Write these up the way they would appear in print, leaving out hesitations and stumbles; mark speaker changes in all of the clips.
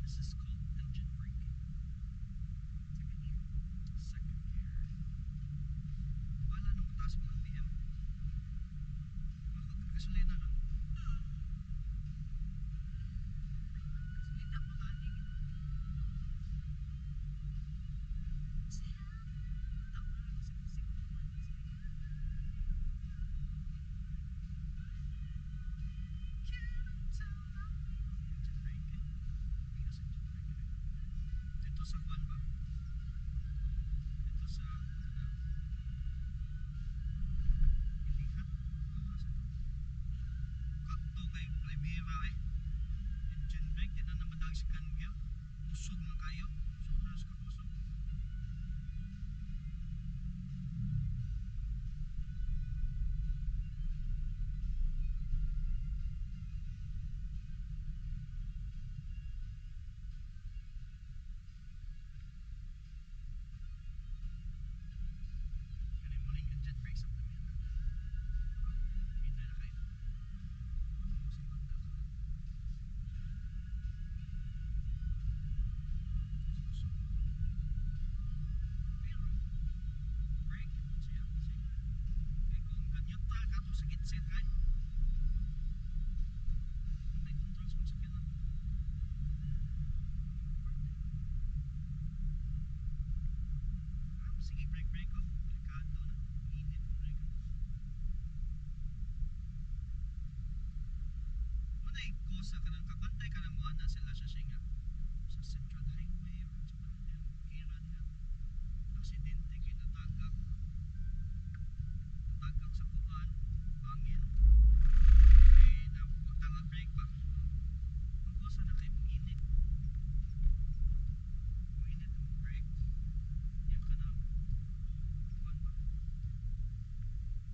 Speaker 1: This is called engine braking.
Speaker 2: Second gear.
Speaker 1: Second gear. Wala nung taas mo RPM. Bakit gasolina no?
Speaker 2: Gasolina pa gani. Tama na sik-sik naman.
Speaker 1: Engine brake eh. Bigas engine brake eh. Dito sa kuan ba? Dito sa kanang Ilihan? Ah, sa to. Kadto kay Primera eh. Engine brake di na namadag si gear. Kusog na kayo. Sobra sa kakusog. Kani mo ning engine brake sa Primera. Hindi na kayo. Ano mo sa banda ka? Kusog. Pero brake siya see. Kay kung ka-neutral ka to sa gitset kay may controls mo sa sakyanan. Ah, sige, brake brake oh. Delikado na. Init ang brake. Mo na kosa ka ng kabantay ka ng mo na sila sa singa sa Central Highway or sa parang gira niya. Aksidente kay natagak. Natagak sa kuan, hangin. Kay na tangag brake ba. Ang kosa na kay init. Muinit ang brake. Yan ka na kuan ba?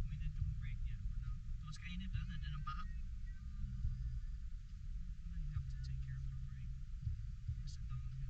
Speaker 1: Muinit ang brake niya. Kanang tuwas kainit na na ang paa. You have to take care of the brake. It's a downhill.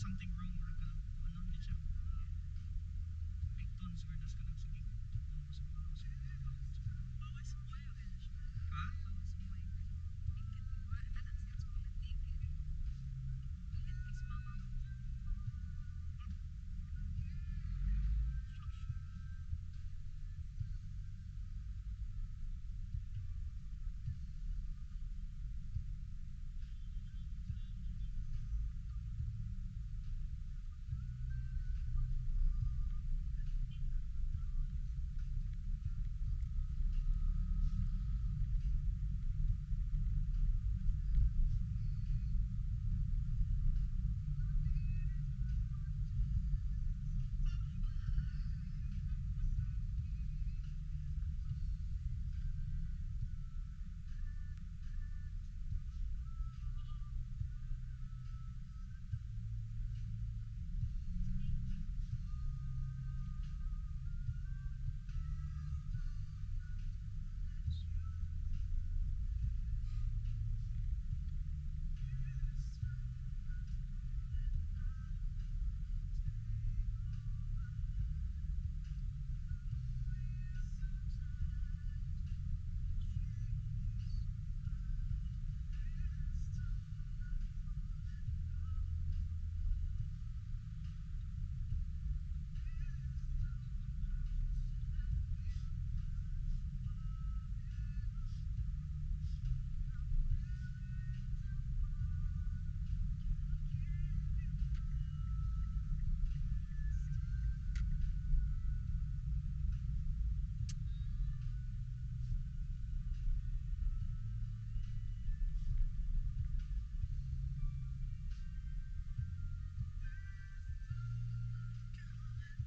Speaker 1: Something wrong or kanang ano ni siya. iTunes or das kanang sige tukon sa mga sa mga.
Speaker 2: Bawas buhay o kaya siya.
Speaker 1: Ha?
Speaker 2: Bawas buhay. Anak sa school at TV. Pilit kay sa mama.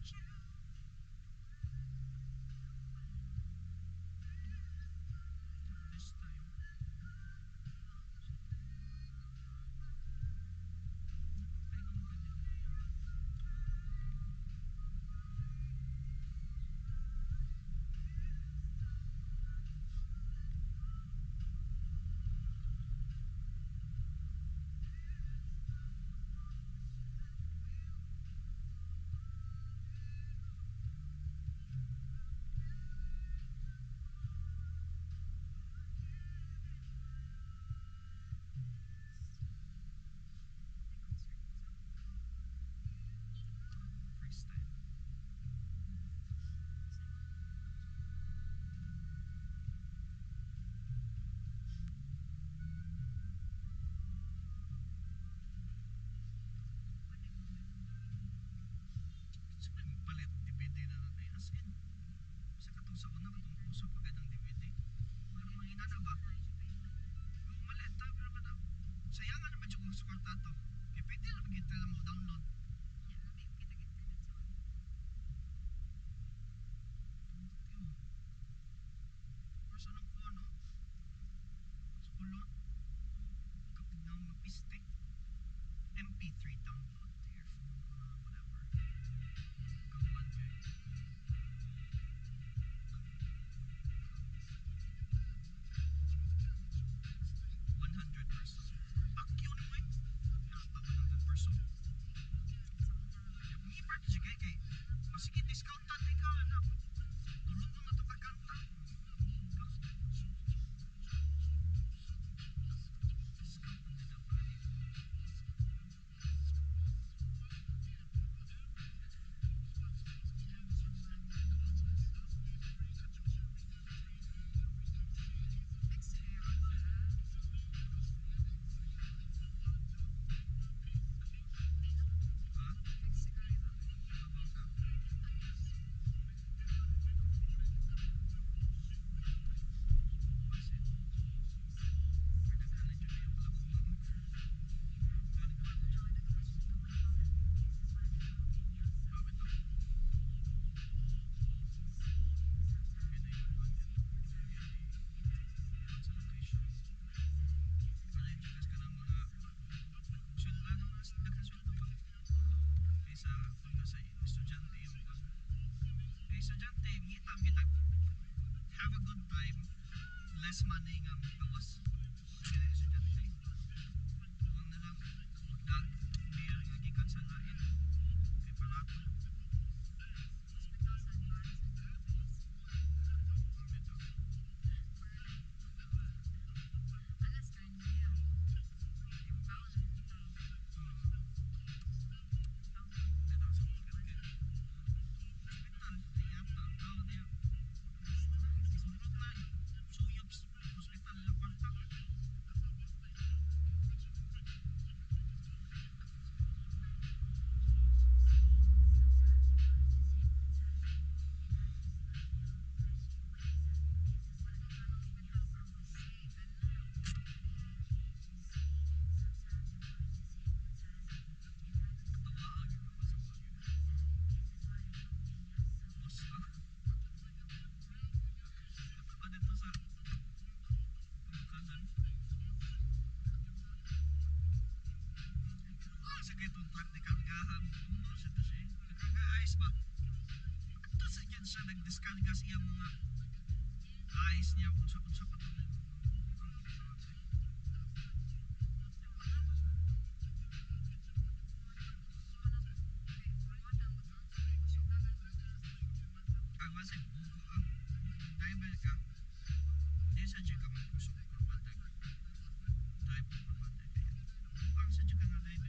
Speaker 1: Shucks. This time, ay, ano ganyan na yan?
Speaker 2: May concert sa
Speaker 1: Freestyle. Sa may palit DVD na natin. As in, sa katong sa una, katong uso pagkat ang DVD. Parang mga inana ba? Oo, malit ta, pero kada, sayangan naman siya kung sa to. Kaya pwede na magkita lang mo download. Yun. Pero sa anong ko, ano? Sa kulon? Kapag na mapiste. MP3 download to your phone, whatever. Kaman yun. 100 person. Pakyo na mo eh. Nata 100 person. Ngipa siya kay kay. Masige discount ta ka na. Tulog na to kaganta. Discount na nila pa ni. Ha? Habang sa basin. Pero daghan jud yung palabok. Bakit to? Pwede yung sa location. Ano yung tigas ka ng mga sweldo, ano mga daghan sweldo ba? Kaysa kung nasa estudyante yung kwan. Kay estudyante, ngita kita have a good time, less money nga gawas. Kaya estudyante. Kuwang na lang magdag beer nga gikan sa Kay itong truck ni kargahan, bumaw siya to siya. Nagkarga ice ba? Ato sa dyan siya nagdiskarga sa iyang mga ice niya kung sa pa to. Ang Ang wasa bugo ang driver ka. Di sa dyan ka magkusog kurbada. Drive kurbada. Ang sa dyan ka nga driver.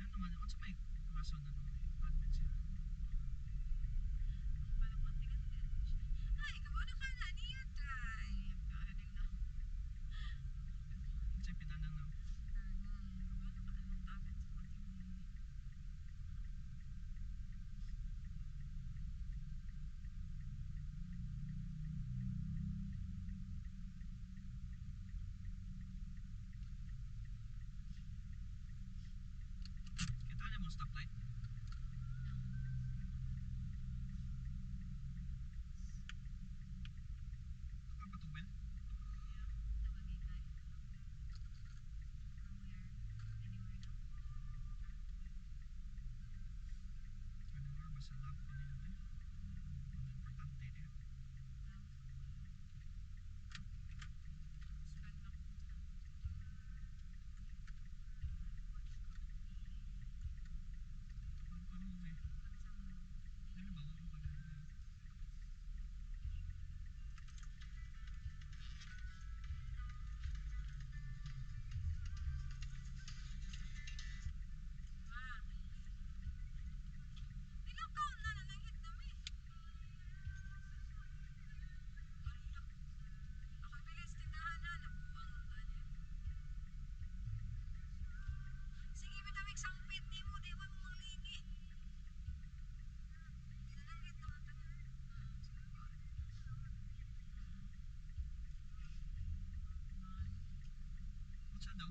Speaker 1: Ano naman, unsa may rason na nung admit siya?
Speaker 2: Ay, kabalo ka na niya, drive.
Speaker 1: Unsay pinananaw? Kita niya mo stoplight? Nakapatuwil? Anywhere ba sa lab ko nila eh? Ang importante niya. Ang movie. Dili ba wala pa ganun?
Speaker 2: Ilang taon na nananghit na mi? Ako bilis tindahan na, nabuang gani. Sige, bitamig sangpit ni mo, di mo manglingi. Ginananghit naman tanan.
Speaker 1: Unsa daw?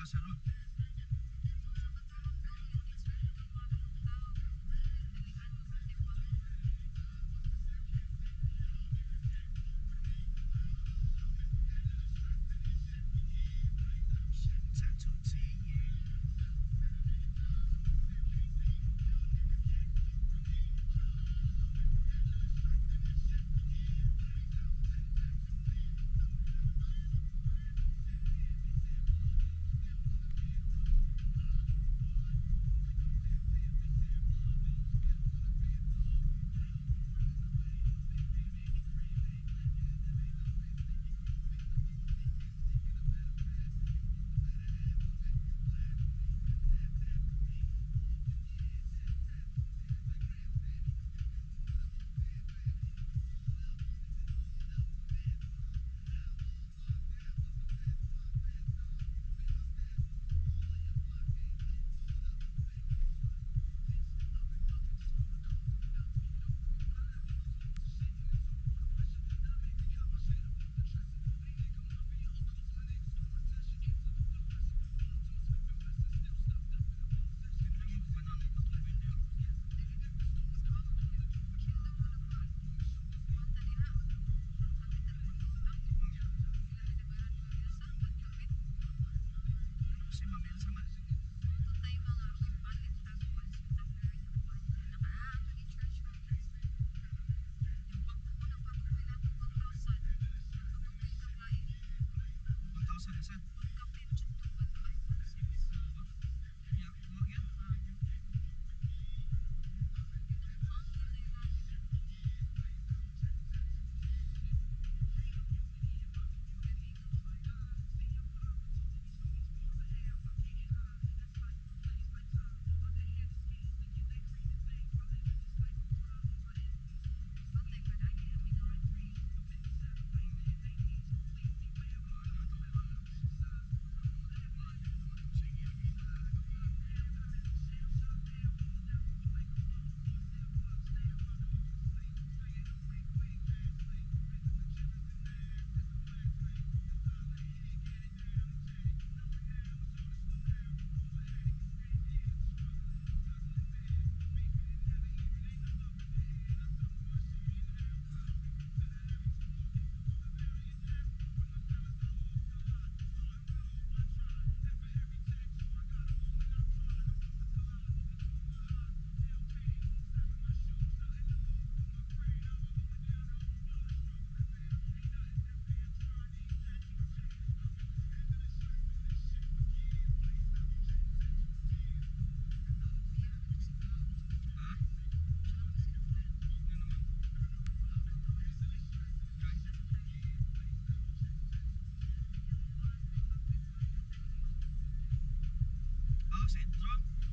Speaker 1: Asa ron?
Speaker 2: Sa bato ron dong, yung isweldo mga kanong tao, dilian mo tipak.
Speaker 1: Tattoo yeah. Lagi ko kanang patuloy niya.
Speaker 2: Hindom mo na kuan. Mata diha, kapit ang pagkutang. Sila ginabayaran ni Ma'am Elsa, pagkapit.
Speaker 1: Ano si Ma'am Elsa man?
Speaker 2: Tutay mga gipalit tag kuan sweetener yung kuan. Naka ang church room. Yung pagkuha ng patuloy na 1,000. Patuloy ka lain.
Speaker 1: 1,000 sad.
Speaker 2: Pagkapit jud to 1,500.
Speaker 1: Ba? Ya, wa gyud.
Speaker 2: Ah, ang yun na. Patay ka na, minawan.
Speaker 1: Ha?
Speaker 2: Siya
Speaker 1: Nga naman. Kay. Oh, sa intro.